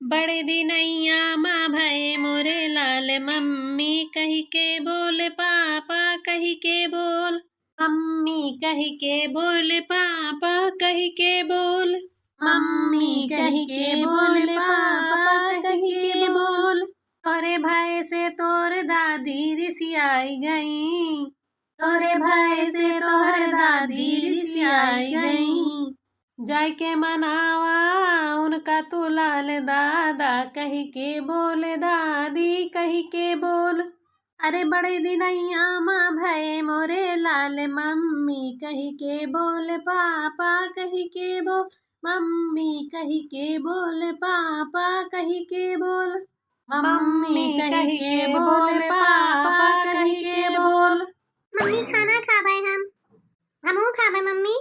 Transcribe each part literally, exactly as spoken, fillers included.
बड़े दिनैया मा भए मोरे लाल, मम्मी कहि के बोल, पापा कहि के बोल। मम्मी कहि के बोल, पापा कहि के बोल। मम्मी कहि के बोल, पापा कहि के बोल। तोरे भए से तोर दादी रिसियाई गई। तोरे भए से तोहर दादी रिसियाई गई। जाइके मनावा उनका तू लाल, दादा कहि के बोल, दादी कहि के बोल। अरे बड़े दिनैया मा भए मोरे लाल, मम्मी कहि के बोल, पापा कहि के बोल। मम्मी कहि के बोल, पापा कहि के बोल। मम्मी कहि के बोल, पापा कहि के बोल। मम्मी, खाना खाबे हम। हमहू खाबे मम्मी।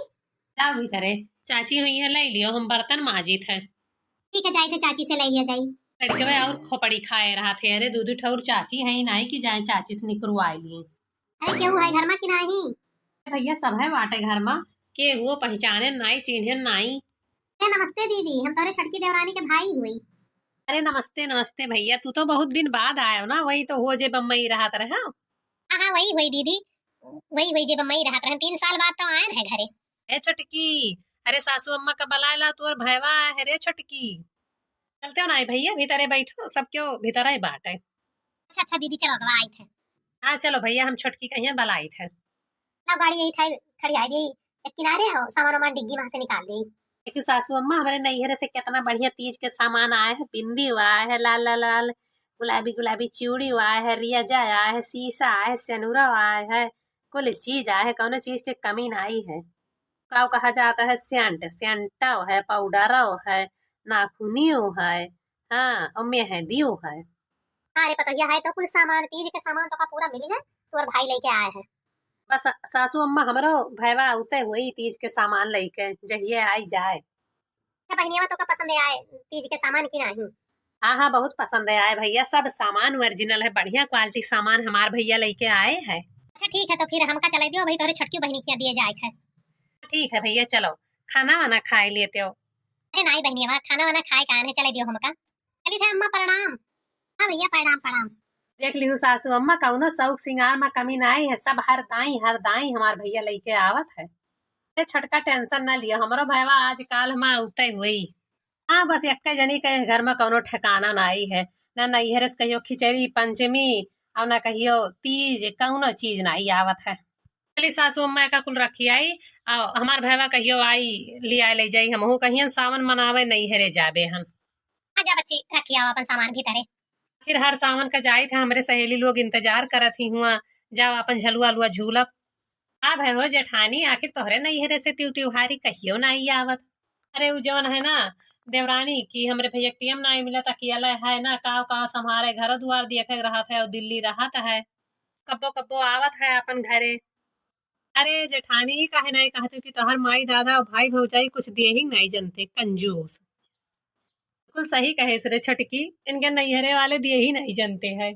जाओ भीतरे, चाची हुई है, लइ लियो, हम बर्तन माजित है। ठीक है, जाइत है चाची से लइ लिया जाई। लड़कवे और खोपड़ी खाए रहत है। अरे दू दू ठौर चाची है नाई कि जाए चाची से निकरवाए लिए। अरे केहू है घर मा कि नाही? भइया सब है बाटे घर मा, केहू पहिचाने नाई, चिन्हे नाई। ए, नमस्ते दीदी, हम तोहरे छोटकी देवरानी के भाई हुई। अरे नमस्ते, नमस्ते भइया, तू तो बहुत दिन बाद आयो ना, वही तो हो जे बम्बई रहत रहे। हाँ, हाँ, वही हुई दीदी, वही हुई जे बम्बई रहत रहे, तीन साल बाद तो आयन है घरे। ए छोटकी, अरे सासू अम्मा का बलाए ला, तोर भैवा आए है रे छोटकी। चलते हो ना भइया, भीतरे बैठो, सब क्यों भीतरे बाटे। अच्छा, अच्छा दीदी, चलो, अगवा आइत है। हाँ, चलो भइया, हम छोटकी कहिया बलाइत है। लो गाड़ी यही ठाई खड़ी आई रही, एक किनारे हो, सामान वामान डिग्गी मा से निकाल ली। देखियो सासू अम्मा, हमरे नैहरे से कितना बढ़िया तीज के सामान आए है, बिंदी हुआ है, लाल लाल लाल गुलाबी गुलाबी चूड़ी हुआ है, रियजा आए है, सीसा आए है, सेनुरा आए है, कुल चीज आए है, कौनो चीज के कमी नाई है। काउ कहा जात है, सेंट, सेंटो है, पाउडरो है, नाखूनियो है, हाँ, और मेहंदियो है। हाँ रे पतोहिया, है तो कुल सामान, तीज के सामान तो का पूरा मिली है, तोर भाई लइके आए है। बस सासू अम्मा, हमरो भैवा उते हुई तीज के सामान लइके, जहिए आई जाए। अच्छा बहनिया, तो का पसंद आए तीज के सामान की नाही? हाँ, हाँ, बहुत पसंद आए भइया, सब सामान ओरिजिनल है, बढ़िया क्वालिटी सामान हमार भइया लइके आए है। अच्छा ठीक है, तो फिर हमका चले दियो, भाई तोहरे छोटकी बहनी खिया दिए जाए है। ठीक है भइया, चलो खाना वाना खाए लेते हो। अरे नाई बहनिया, खाना वाना खाए का है, चले दियो हमका। चली थे अम्मा, प्रणाम। हाँ भइया, प्रणाम, प्रणाम। देख लिहू सासू अम्मा, कौनो शौक सिंगार मा कमी नाई है, सब हर दाई, हर दाई हमार भइया लइके आवत है। ए छोटका, टेंशन ना लियो, हमरो भैवा आज काल मा उते हुई। हाँ, बस एक्के जनी के घर मा कौनो ठिकाना नाई है, ना नैहरे से कहियो खिचड़ी पंचमी, और ना कहियो तीज, कौनो चीज नाई आवत है। चली सासू अम्मा का कुल रखी आई, और हमार भैवा कहियो आई, लिया ले जाई, हमहू कहियन सावन मनावे नैहरे जाबे हम। हाँ जा बच्ची, रखी आओ अपन सामान भीतरे। आखिर हर सावन का जाइत है, हमरे सहेली लोग इंतजार करत ही हुआ, जाओ अपन झलुआ अलुआ झूलब। का भय हो जेठानी, आखिर तोहरे नैहरे से तिउ तिउहारी कहियो नाई आवत? अरे उ जौन है ना देवरानी की हमरे भैया के टीएम नाई मिलत, अकेला है ना, काव काव संभारे, घरो दुआर देखे रहत है और दिल्ली रहत है, कब्बो कब्बो आवत है अपन घरे। अरे जेठानी, काहे नाई कहती कि तोहर माई दादा और भाई भौजाई कुछ दिए ही नाई जनते, कंजूस। बिल्कुल सही कहे रे छोटकी, इनके नैहरे वाले दिए ही नहीं जनते हैं।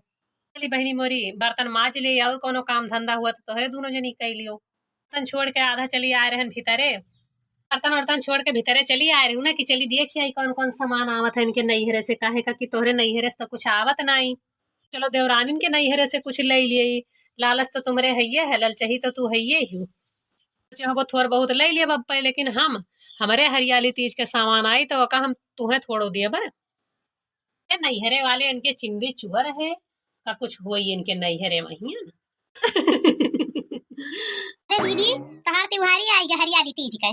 चली बहनी मोरी, बर्तन माज ले, और कोनो काम धंधा हुआ तो तोहरे दोनों जनी कई लियो। बर्तन छोड़ के आधा चली आए रहन भीतरे, बर्तन वर्तन छोड़ के भीतरे चली आए रहू ना कि चली देखी आई कौन कौन सामान आवत है इनके नैहरे से, काहे का कि तोहरे नैहरे से तो कुछ आवत नाई। चलो देवरानिन के नैहरे से कुछ ले लिए, लालच तो तुम्हरे हइये है, ललचही तो तू हइये ही। सोचे होबो थोर बहुत ले लिए बप्पे, लेकिन हम, हमरे हरियाली तीज के सामान आई तो ओका हम तुहे थोड़ो दिए बा। ए नैहरे वाले इनके चिंदी चुअर है, का कुछ होई इनके नैहरे महियन। अरे दीदी, तोहार त्योहारी आई गा हरियाली तीज के।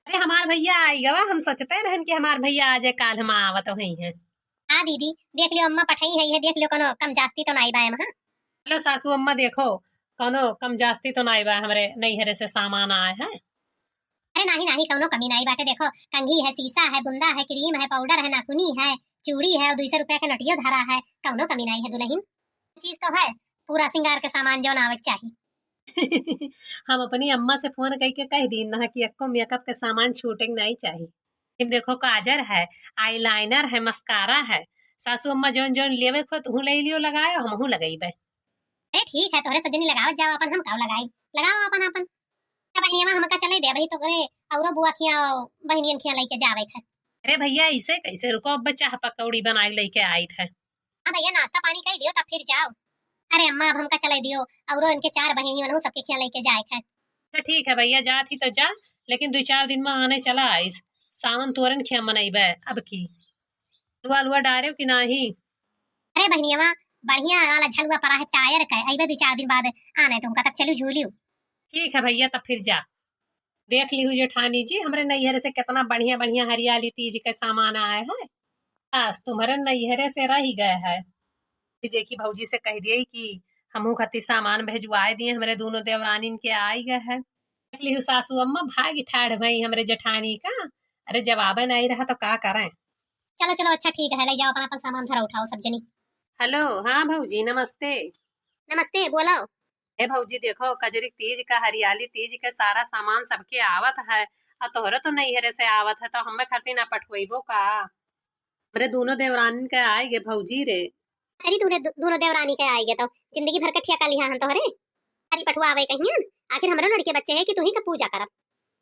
अरे हमार भैया आई गवा, हम सोचते रहन कि हमार भैया आज काल हम आवत हुई हैं। हाँ दीदी, देख लियो अम्मा पठाई है, ये देख लियो कोनो कम जास्ती तो नाई बाय हाँ। हेलो सासू अम्मा, देखो कोनो कम जास्ती तो नाई बा, हमरे नैहरे से सामान आए है। अरे नाही नाही, कौनो कमी नाही बाटे। देखो कंघी है, सीसा है, बुंदा है, क्रीम है, पाउडर है, नाखूनी है, चूड़ी है और दुई सौ रुपया के नोटियो धरा है, कौनो कमी नाही है दुल्हन। चीज तो है, पूरा सिंगार के सामान जौन आवे के चाही। हम अपनी अम्मा से फोन करके कह दीन ना कि एक्को मेकअप के सामान छूटे के नाई चाही। इम देखो काजर है, आईलाइनर है, मस्कारा है, सासू अम्मा जौन जौन लेवे को तुहू ले लियो लगाए, हमहू लगइबे। अरे ठीक है, तोहरे सब जनी लगावत जाओ अपन, हम काव लगाई, लगाओ अपन अपन। तो बहनिया हमका चले दे भाई, तो करे औरो बुआ खिया बहनियन खिया लेके जावे थे। अरे भइया, ऐसे कैसे? रुको, अब चाह पकौड़ी बनाइ लइके आइत है। हाँ भइया, नाश्ता पानी कइ दियो, तब फिर जाओ। अरे अम्मा, अब हमका चलइ दियो, अउरो इनके चार बहिनी, उनहू सबके खिया लइके जाए है। तो ठीक है भइया, जात ही तो जा, लेकिन दुइ चार दिन मा आने चला आइस। सावन तोरन खिया मनइबे अब की। लुआ लुआ डारेव कि नाही? अरे बहिनिया, बढ़िया वाला झलुआ परा है टायर का, अइबे दुइ चार दिन बाद आने, तुमका तब चलू झूलियो। ठीक है भइया, तब फिर जा। देख लिहू जेठानी जी, हमरे नैहरे से केतना बढ़िया बढ़िया हरियाली तीज के सामान आए है। बस तुम्हरे नैहरे से रहि गए है। देखी भौजी से कहि दिए कि हमहू खातिर सामान भेजवाए दिए, हमरे दूनो देवरानिन के आइ गए है। देख लिहू सासू अम्मा, भागि ठाढ़ भई हमरे जेठानी का। अरे जवाबे नाहीं रहा तो का करें। चलो चलो, अच्छा ठीक है, लइ जाओ अपना अपन सामान धरा उठाओ सब जनी। हेलो, हाँ भौजी नमस्ते। नमस्ते, बोलो। ए भौजी, देखो, कजरी तीज का, हरियाली तीज के सारा सामान सबके आवत है, अउर तोहरे तो नैहरे से आवत है, तो हमें खातिर ना पठवइबो का? हमरे दूनो देवरानिन के आइ गे भौजी रे। अरे दूनो, दू-, दूनो देवरानी के आइ गे तो जिंदगी भर के ठेका लिहा हन तोहरे। अरे पठवावे कहियन, आखिर हमरो लड़के बच्चे है कि तू ही का पूजा करब।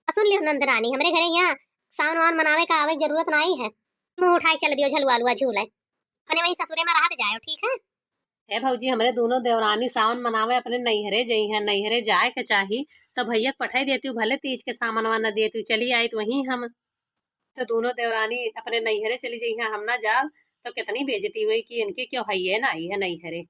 अउर सुन लियो नंद रानी, हमरे घरे यहाँ सावन वावन मनावे का आवे के जरूरत नाहीं है। मुँह उठाए चल दियो झलुआ लुआ झूले, अपने वहीं ससुरे मा रहत जायो, ठीक है? हे भौजी, हमरे दूनो देवरानी सावन मनावे अपने नैहरे जइहैं, नैहरे जाए के चाही, तो भइया के पठाई देतिउ, भले तीज के सामनवा न देतिउ, चली आइत वहीं हम। तो दूनो देवरानी अपने नैहरे चली जइहैं, हम ना जाब, तो केतनी बेइज्जती होई कि इनके केउ हइये नाहीं है नैहरे।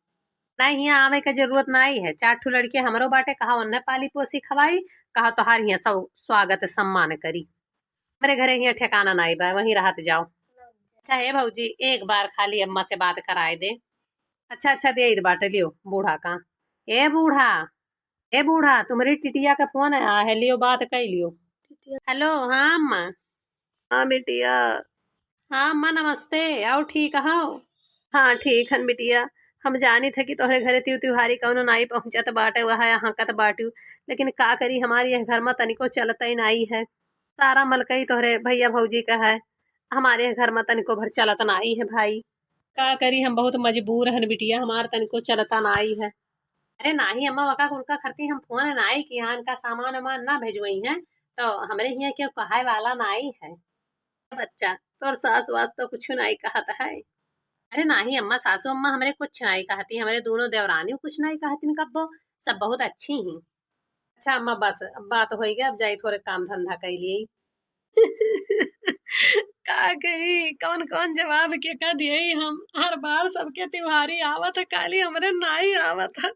नाहीं, हियाँ आवे के जरूरत नाहीं है, चार ठो लड़के हमरो बाटे, कहा ओन्हे पाली पोसी खवाई, कहा तोहार हियाँ सब स्वागत सम्मान करी। हमरे घरे हियाँ ठेकाना नाहीं बा, वहीं रहत जाओ। अच्छा हे भौजी, एक बार खाली अम्मा से बात कराए दे। अच्छा, अच्छा, देइत बाटे, लियो बूढ़ा का। ए बूढ़ा, ए बूढ़ा, तुम्हरी टिटिया का फोन आया है, लियो बात कइ लियो। हेलो, हाँ अम्मा। हाँ बिटिया। हाँ अम्मा, नमस्ते, अउ ठीक हौ? हाँ ठीक हन बिटिया, हम जानित है कि तोहरे घरे तिउ तिउहारी कउनो नाहीं पहुँचत बाटे, वह हँकत बाटिउ, लेकिन का करी, हमार यह घर मा तनिको चलतै नाहीं है। सारा मलकई तोहरे भइया भौजी का है, हमारे घर मा तनिको भर चलत नाहीं है भाई। का करी, हम बहुत मजबूर हन बिटिया, हमार तनिको चलता नाहीं है। अरे नाहीं अम्मा, वका उनका खरती हम फोन नाहीं किया, इनका सामान वामान ना भेजवइहैं, तो हमरे हियाँ केउ कहै वाला नाहीं है। बच्चा, तोर सास वास तो कुछ नाहीं कहत है। अरे नाहीं अम्मा, सासू अम्मा हमरे कुछ नाहीं कहती, हमरे दूनो देवरानी कुछ नाहीं कहती कब्बो, सब बहुत अच्छी ही। अच्छा अम्मा, बस अब बात होइ गै, अब जाई थोरे काम धंधा कइ लिये। का कही, कौन कौन जवाब केका दिये हम? हर बार सबके तिउहारी आवत है, खाली हमरे नाहीं आवत है।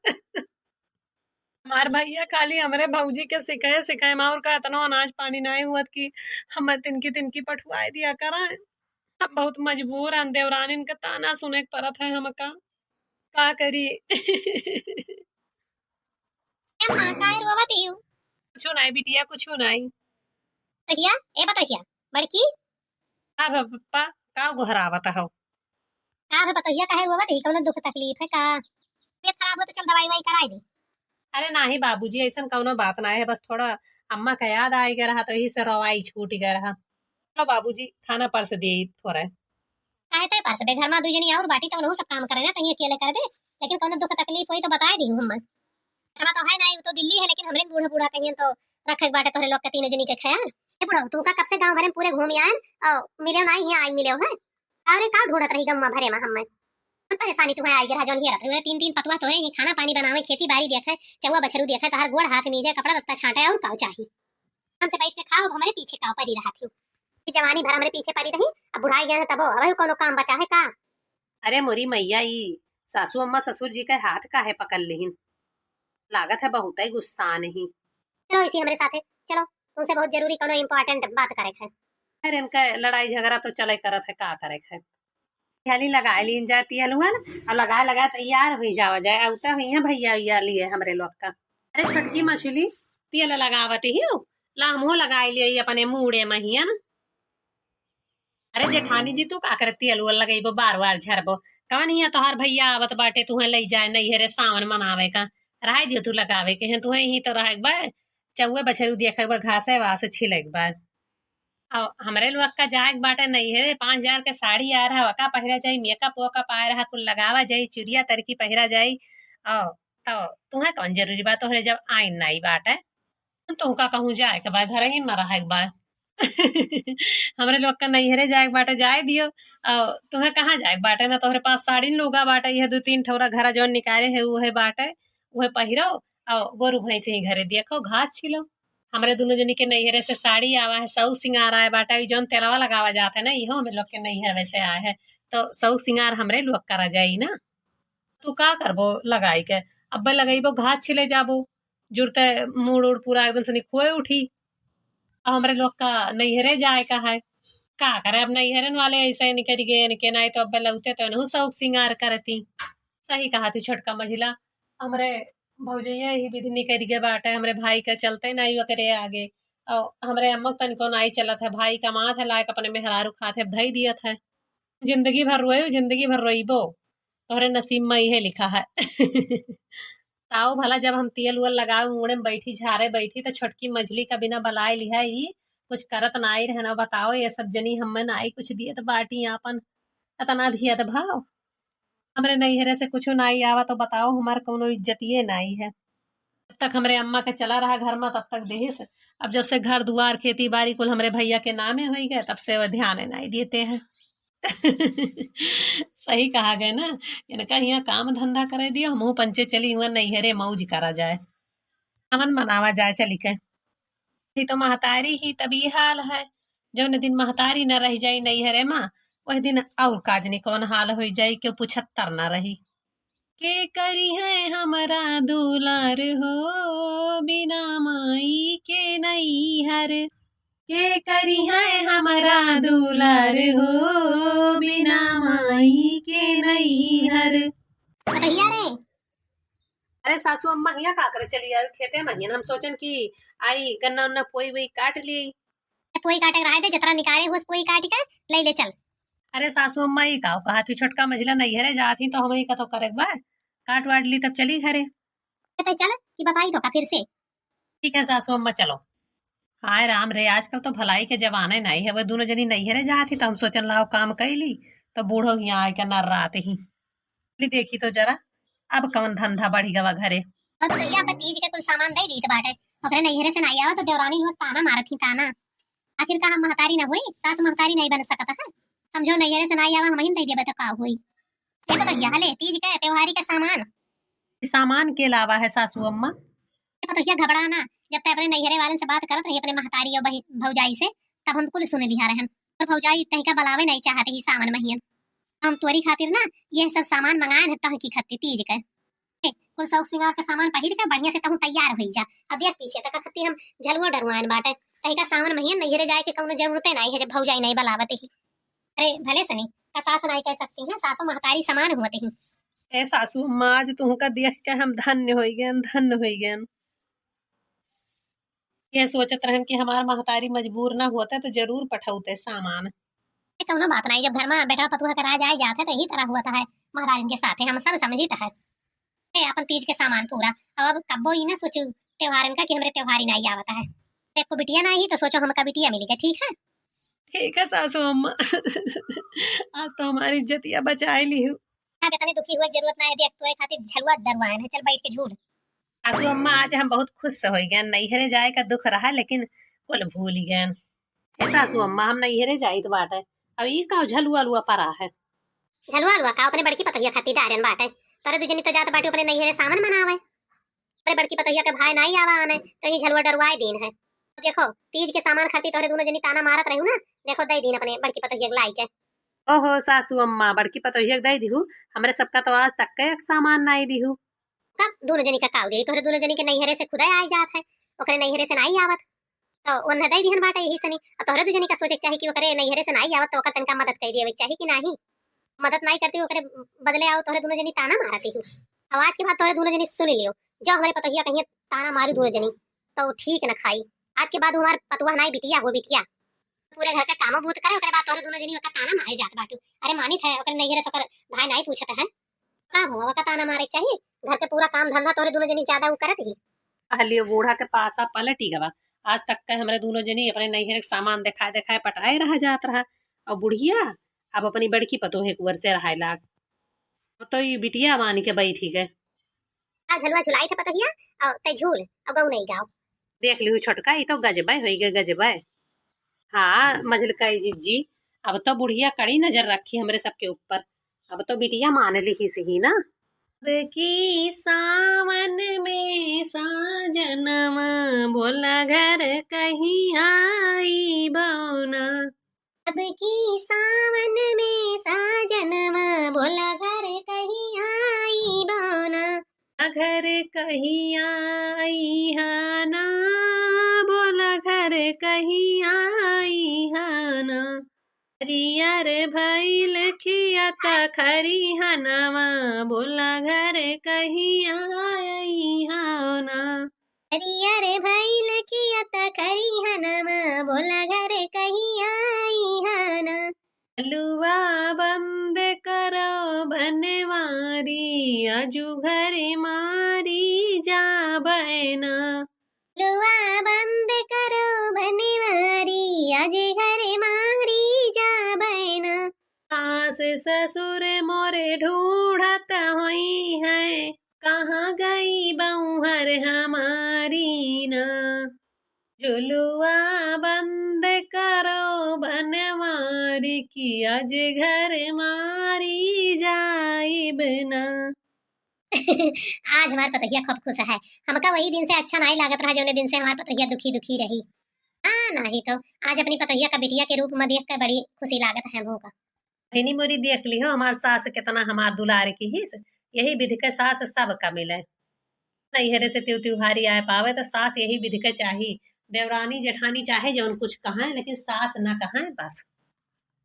हमार भइया खाली हमरे भौजी के सिखाए सिखाए मा, अउर का एतनो अनाज पानी नाहीं हुअत कि हम तिनकी तिनकी पठुआए दिया करें। हम बहुत मजबूर हन, देवरानिन का ताना सुने के परत है हमका। का करी? ए माँ, काहे रोवत हियो? कुछू नाहीं बिटिया, कुछू नाहीं। पतोहिया, ए पतोहिया, बड़की। का भा पप्पा, का गोहरावत हौ? का भा पतोहिया, काहे रोवत ही? कउनो दुख तकलीफ है का? तबियत खराब हो तो चल दवाई ववाई कराए दे। अरे नाहीं बाबूजी, अइसन कउनो बात नाहीं है, बस थोड़ा अम्मा का याद आइ गै रहा तो यही से रोवाई छूटि गै रहा। चलो बाबूजी, खाना परस देई थोरे। काहे तै परसबे, घर मा दुइ जनी अउर बाटी तो उनहू सब काम करे ना, तहीं अकेले कर दे। लेकिन कउनो दुख तकलीफ होई तो बताए दिहू हम्मा। घर मा तो है नाहीं, उ तो दिल्ली है, लेकिन हमरे बूढ़ा बूढ़ा कहियन तो रखे के बाटे तोहरे लोग के तीनों जनी के ख्याल। ए बुढ़ऊ, तू का कब से गाँव भरे मा पूरे घूमि आयन अउर मिलेउ नाहीं, हियाँ आइ मिलेउ है? अरे का ढूँढत रही गम्मा भरे मा हम्मे? कौन परेशानी तुहैं आइ गै रहा, जौन हेरत रही? तीन तीन पतुआ तोहरे ही खाना पानी बनावे, खेती बारी देखे, चउवा बछरू देखे, तोहार गोड़ हाथ मीजे, कपड़ा लत्ता छाँटे, अउर काउ चाही? हमसे बैठ के खाओ, अब हमरे पीछे काउ परी रहत हियो? ई जवानी भर हमरे पीछे परी रही, अब बुढ़ाई गए हैं तबो, अबहू कौनो काम बचा है का? अरे मोरी मइया, ई सासू अम्मा ससुर जी के हाथ काहे पकड़ लिहिन? लागत है बहुतै गुस्सा नहीं। चलो इसी हमरे साथे, चलो, तुमसे बहुत जरूरी कौनो important बात करे है। अरे इनका लड़ाई झगड़ा तो चले करत है, का करे है? हाली लगाए लीन जाए तेल उल, अउर लगाए लगाए तैयार हुई जावा जाए। अउते हुइहैं भइया उइया लिए हमरे लोग का। अरे छोटकी मछली, तेल लगावत हियो, ला हमहू लगाए लिए अपने मूड़े महियन। अरे जेठानी जी, तू का करे तेल उल लगइबो, बार बार झरबो? कवन हियाँ तोहार भइया आवत बाटे, तुहैं लइ जाए नैहरे सावन मनावे का? रहे दियो, तू लगावे के हैं, तुहैं ही तो रहे बा, चउवे बछरू देखे बा, घासे वास छिले के बा। अउ हमरे लोग का जाए के बाटे नैहरे, पाँच हजार के साड़ी आए रहा, ओका पहिरा जाई, makeup वेकअप आए रहा, कुल लगावा जाई, चुरिया तरकी पहिरा जाई। अउ तो तुहैं कौन जरूरी बा, तोहरे जब आइन नाई बाटे, तुहका कहूँ जाए के बा, घर ही में रहे के बा। हमरे लोग का नैहरे जाए के बाटे, जाए दियो। और तुम्हें कहाँ जाए के बाटे ना, तोहरे पास साड़ी लूगा बाटे, यह दो तीन ठौरा घरा जौन निकाले है, उहे बाटे, उहे पहिरो, और गोरू भैंस ही घरे देखो, घास छिलो। हमरे दुनो जनी के नैहरे से साड़ी आवा है, सौ सिंगार आए बाटे, ई जौन तेलवा लगावा जात है ना, इहो हमरे लोग के नैहरे से आए है। तो सौ सिंगार हमरे लोग करा जाई ना। तू का करबो लगाई के? अब्बे लगइबो, घास छिले जाबो, जुरते मूड़ उड़ पूरा एकदम से निखोए उठी। अब हमरे लोग का नैहरे जाए का है, का करे? अब नैहरन वाले ऐसे निकल गए इनके, नहीं तो अब्बे लगते तो इनहू शौक सिंगार करती। सही कहा तू छोटका मझिला, हमरे भौजैया ही विधि निकल गए बाटे, हमरे भाई के चलते नहीं ओकरे आगे। और हमरे अम्मा के तनिको नहीं चलत है, भाई कमात है, लायक अपने मेहरारू खात है, धई दियत है। जिंदगी भर रोए, जिंदगी भर रोइबो, तोहरे नसीब में इहे लिखा है। ताऊ भला जब हम तेल उल लगावे, मुड़े में बैठी, झारे बैठी, तो छोटकी मझली का बिना बलाए लिहा ई कुछ करत नाई रहना। बताओ, ये सब जनी हमें नाई कुछ दियत बाटी आपन, इतना भेदभाव। हमरे नैहरे से कुछ नाई आवा तो बताओ, हमार कौनो इज्जतिये नाई है। जब तक हमरे अम्मा के चला रहा घर में, तब तक देहिस। अब जब से घर दुआर, खेती बाड़ी कुल हमरे भैया के नामे होई गए, तब से वो ध्यान नाई देते हैं। सही कहा गए ना, इनका हियाँ काम धंधा करे दियो, हमहू पंचे चली हुआ नैहरे मौज करा जाए, हमन मनावा जाए चली के। ई तो महतारी ही तब ई हाल है, जौन दिन महतारी न रह जाई नैहरे मा, वह दिन और काजनी कौन हाल होई जाई, क्यों पूछत तर ना रही। के करी है हमरा दुलार हो, बिना माई के नैहर। के करी है हमरा दुलार हो, बिना माई के नैहर। कहिया रे? अरे सासू अम्मा, हियाँ का करे चली आयु? खेते में हियन। हम सोचन कि आई गन्ना उन्ना पोई वोई काट ली। ए, पोई काटे के रहे दे, जतरा निकाले हुआ पोई काट के ले ले चल। अरे सासू अम्मा, ई का कहा तू? छोटका मझिला नैहरे जात ही तो हम ही कतो करे के बा, काट वाट ली तब चली घरे। ए, तो चल कि बताई तो का फिर से? ठीक है सासू अम्मा, चलो। हाय राम रे, आजकल तो भलाई के जमाने नहीं है। वो दोनों जनी नैहरे जात ही तो हम सोचन लाओ काम कैली, तो बूढ़ो हियाँ आए के नर्रात ही। ली देखी तो जरा, अब कौन धंधा बढ़ी गवा घरे। अब तो भैया, अब तीज के कुल सामान दे दीत बाटे। ओकरे नैहरे से नाई आवा तो देवरानी लोग ताना मारत ही ताना। आखिर का हम महतारी ना हुई, सास महतारी नहीं बन सकत है। समझो नैहरे से नाई आवा, हम ही दे देबे तो का हुई? देखो तो यह ले तीज के त्योहारी के सामान। ई सामान के लावा है सासू अम्मा? देखो तो यह घबरा ना, जब तै अपने नैहरे वालन से बात करत रही अपने महतारी और बही-, भौजाई से, तब हम कुल सुन लिहा रहन। और भौजाई तहिका बलावे नहीं चाहते ही सावन महियन। हम तोरी खातिर ना ये सब सामान मंगाए हैं तह की खत्ती तीज के। ए, कुल शौक सिंगार के सामान पहिर के बढ़िया से तहूँ तैयार होई जा। अब देख पीछे तक खत्ती हम झलुआ डरुआन बाटे। तहिका सावन महियन नैहरे जाए के कौनो जरूरते नहीं है जब भौजाई नहीं बलावत ही। अरे भले सनी, का सास नहीं कह सकती हैं, सासो महतारी समान होते ही। ए सासू अम्मा, आज तुहका देख के हम धन्य होई गए, धन्य होई गए। ये सोचत रहन कि हमार महतारी मजबूर ना होते तो जरूर पठौते सामान। ए, कौनो बात नहीं, जब घर में बेटा पतुआ के राज आए जात है तो यही तरह होता है महतारिन के साथ है, हम सब समझित है। ए, अपन तीज के सामान पूरा, अब, अब कब्बो ई ना सोचू त्योहारन का कि हमरे त्योहारी नहीं आवता है। एक को बिटिया नहीं तो सोचो हमका बिटिया मिल गई, ठीक है? ठीक है सासू अम्मा। आज तो हमारी इज्जतिया बचाए ली हूँ। अब इतनी दुखी हुए जरूरत ना है, देख तोरे खातिर झलुआ डरवाए है, चल बैठ के झूल। सासू अम्मा, आज हम बहुत खुश से होई गए, नैहरे जाए का दुख रहा लेकिन कुल भूल ही गए। ए सासू अम्मा, हम नैहरे जाइत बाटे, अब ई का झलुआ लुआ परा है? झलुआ लुआ का अपने बड़की पतोहिया खातिर डारन बाटे, तोरे दुजनी तो जात बाटे अपने नैहरे सावन मनावे। अरे बड़की पतोहिया के भाई नाई आवा आने, तो ही झलुआ डरवाए दीन है। देखो, तीज के सामान खातिर तोहरे दोनों जनी ताना मारत रहू ना, देखो, दे दीन अपने बड़की पतोहिया के लाई के। ओहो सासू अम्मा, बड़की पतोहिया के दे दिहू, हमरे सबका तो आज तक के एक सामान नाई दिहू। का दोनों जनी का काऊ दे, तोहरे दोनों जनी के नैहरे से खुदे आए जात है, ओकरे नैहरे से नाई आवत, तो ओन्हे दे दिहन बाटे यही सनी। और तोहरे दू जनी का सोचे के चाही कि ओकरे नैहरे से नाई आवत, तो ओकर तनका मदद कर दिए के चाही कि नाही? मदद नाई करती, ओकरे बदले आओ तोहरे दोनों जनी ताना मारती हूँ। और आज के बाद तोहरे दोनों जनी सुन लियो, जो हमरे पतोहिया कहिए ताना मारू दोनों जनी, तो ठीक न खाई। आज के बाद हमार पतुआ नाई बिटिया हो बिटिया, पूरे घर का कामो बूत करे, ओकरे बाद तोहरे दोनों जनी ओकर ताना मारे जात बाटू। अरे मानित है, ओकर नैहरे से ओकर भाई नाई पूछत है, का हुआ, ओकर ताना मारे के चाही? घर के पूरा काम धंधा तोहरे दोनों जनी ज्यादा उ करत ही। कहलियो बूढ़ा के पासा पलटी गवा, आज तक के हमरे दोनों जनी अपने नैहरे के सामान देखाए देखाए पटाए रहा जात रहा, और बुढ़िया अब अपनी बड़की पतोहे कुंवर से रहाए लाग। तो ई बिटिया मानी के बैठी गए। आ झलुआ झुलाई थे पतोहिया, और ते झूल, और गऊ नहीं गाओ। देख लिहू छोटका, ई तो गजबे होई गए, गजबे। हाँ, मझलकाई जिज्जी, अब तो बुढ़िया कड़ी नजर रखी हमरे सबके ऊपर। अब तो बिटिया मान लिहिस ही ना। अब की सावन में साजनवा बोला घर कहिया आइबो ना। अब की सावन में साजनवा बोला घर कहिया आइबो ना। घर कहिया अइहा ना, बोला घर कहिया अइहा ना। हरियर भइल खियत खरिहनवा, बोला घर कहिया अइहा ना। हरियर भइल खियत खरिहनवा, बोला घर कहिया अइहा ना। लुआ बंद करो बनवारी, आजु घर मारी जाबे ना। लुआ बंद करो बनवारी, आज घर मारी जाबे ना। सास ससुर मोरे ढूंढत होइहैं, कहाँ गई बउहर हमारी ना। जुलुआ बंद करो बनवारी की, आज घर मारी जाइब ना। आज हमार पतोहिया खूब खुश है। हमका वही दिन से अच्छा नाहीं लागत रहा, जौने दिन से हमार पतोहिया दुखी दुखी रही। हाँ, नाहीं तो आज अपनी पतोहिया का बिटिया के रूप में देख के बड़ी खुशी लागत है हमहू का। बहिनी मोरी, देख लिहो हमार सास कितना हमार दुलार किहिस। यही विधि के सास सबका मिले। नैहरे से त्यों त्योहारी आए पावे तो सास यही विधि के चाही। देवरानी जेठानी चाहे जौन कुछ कहें, लेकिन सास न कहें बस।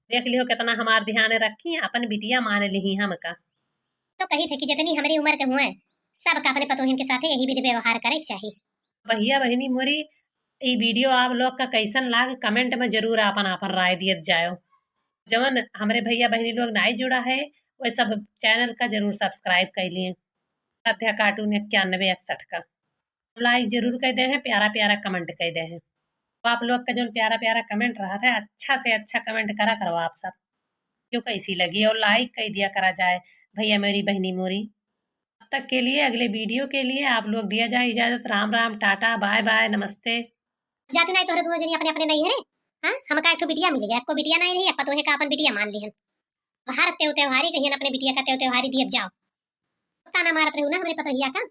देख लिहो कितना हमार ध्यान रखी, अपन बिटिया मान लिही हमका। तो कही थे कि जितनी हमरी उम्र के हुए, सबका अपने पतोहिन के साथे यही विधि व्यवहार करे के चाही। भैया बहिनी मोरी, ई video आप लोग का कैसन लाग, comment में जरूर आपन आपन राय दियत जायो। जवन हमरे भैया बहिनी लोग नाई जुड़ा है, वह सब channel का जरूर subscribe कर लिए। अध्या cartoon इक्यानवे इकसठ का like जरूर कर दे हैं, प्यारा प्यारा comment कर दे हैं। तो आप लोग का जौन प्यारा प्यारा comment रहा था, अच्छा से अच्छा comment करा करो आप सब, जो कैसी लगी, और like कर दिया करा जाए भैया मेरी बहिनी मोरी। तब तक के लिए, अगले video के लिए आप लोग दिया जाए इजाजत। राम राम, टाटा, bye bye, नमस्ते। जाती नाहीं तोहरे दोनों जनी अपने अपने नैहरे। हाँ, हमका एक ठो बिटिया मिल गया, एको बिटिया नाहीं रही, अब पतोहे का अपन बिटिया मान लिहन। बाहर तेव त्योहारी कहियन अपने बिटिया का तेव त्योहारी दियब जाओ। ताना मारत रहू ना हमरे पतोहिया का।